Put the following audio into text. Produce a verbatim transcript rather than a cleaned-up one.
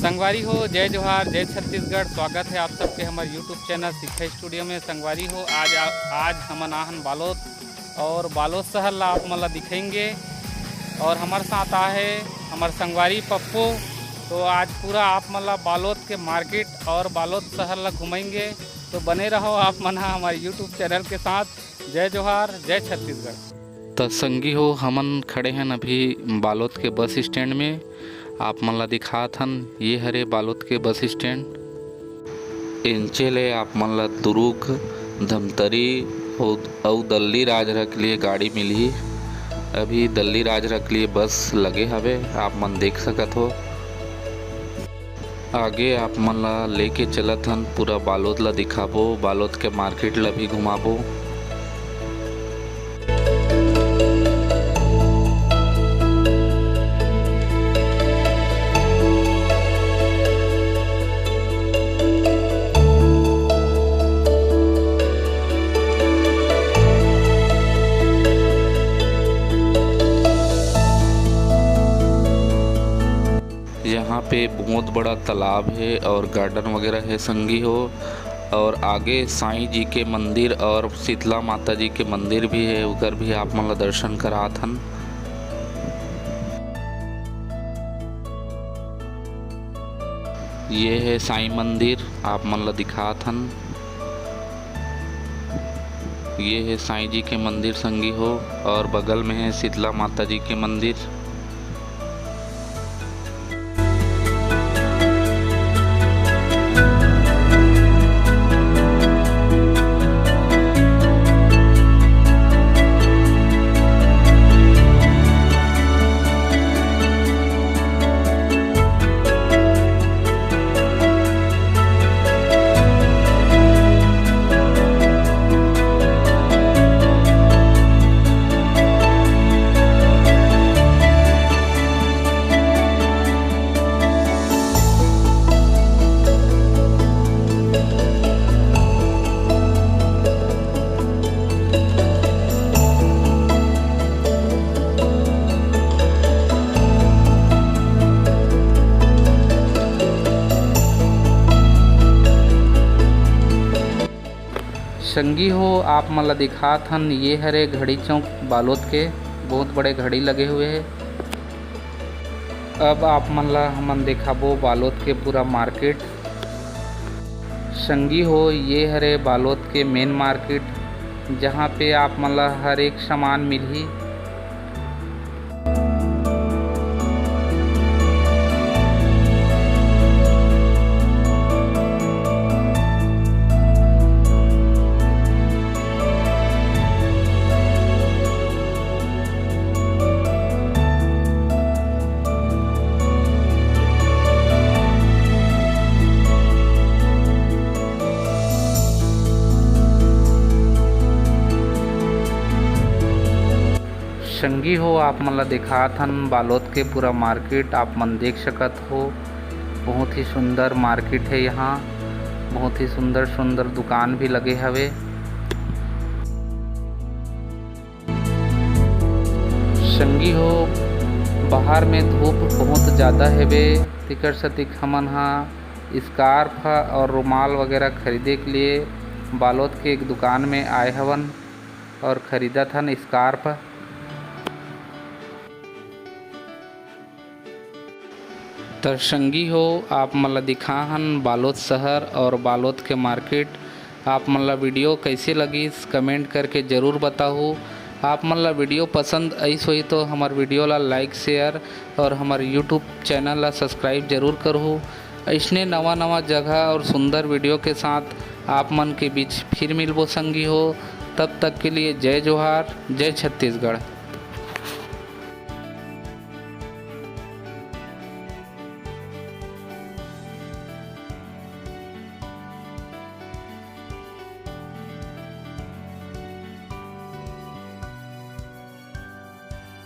संगवारी हो, जय जोहार, जय छत्तीसगढ़। स्वागत है आप सबके हमर YouTube चैनल शिक्षा स्टूडियो में। संगवारी हो, आज आ, आज हमन आहन बालोद और बालोद शहर ला आप मन ला दिखाएंगे। और हमर साथ आहे हमर संगवारी पप्पू। तो आज पूरा आप मन ला बालोद के मार्केट और बालोद शहर ला घुमाएंगे। तो बने रहो आप मन हा हमारे YouTube चैनल के साथ। जय जोहार, जय छत्तीसगढ़। त संगी हो, हमन खड़े हन अभी बालोद के बस स्टैंड में। आप मन ला दिखात हन, ये हरे बालोद के बस स्टैंड। एंचे ले आप मन ला दुरूग, धमतरी अउ, अउ दल्लीराजहरा के लिए गाड़ी मिलही। अभी दल्लीराजहरा के लिए बस लगे हवे, आप मन देख सकत हो। आगे आप मन ला लेके चलत हन, पूरा बालोद ला दिखाबो, बालोद के मार्केट ला भी घुमाबो। यहाँ पे बहुत बड़ा तालाब है और गार्डन वगैरह है संगी हो। और आगे साईं जी के मंदिर और शीतला माता जी के मंदिर भी है, उकर भी आप मन ला दर्शन करात हन। ये है साईं मंदिर, आप मन ला दिखात हन। ये है साईं जी के मंदिर संगी हो, और बगल में है शीतला माता जी के मंदिर। संगी हो, आप मन ला दिखात हन, ये हरे घड़ी चौक बालोद के, बहुत बड़े घड़ी लगे हुए है। अब आप मन ला हमन दिखाबो बालोद के पूरा मार्केट। संगी हो, ये हरे बालोद के मेन मार्केट, जहाँ पे आप मन ला हर एक सामान मिलही। संगी हो, आप मन ला दिखात हन बालोद के पूरा मार्केट, आप मन देख सकत हो, बहुत ही सुंदर मार्केट है यहाँ, बहुत ही सुंदर सुंदर दुकान भी लगे हवे। संगी हो, बाहर में धूप बहुत ज़्यादा हेवे, तेकर सेती हमन हा स्कार्फ और रुमाल वगैरह खरीदे के लिए बालोद के एक दुकान में आए हवन और खरीदत हन स्कार्फ। त संगी हो, आप मन ला दिखा हन बालोद शहर और बालोद के मार्केट। आप मन ला वीडियो कैसे लगिस, कमेंट करके ज़रूर बताहू। आप मन ला वीडियो पसंद आइस होही तो हमर वीडियो ला लाइक, शेयर और हमर YouTube चैनल ला सब्सक्राइब जरूर करहू। ऐसने नवा नवा जगह और सुंदर वीडियो के साथ आप मन के बीच फिर मिलबो संगी हो। तब तक के लिए जय जोहार, जय छत्तीसगढ़।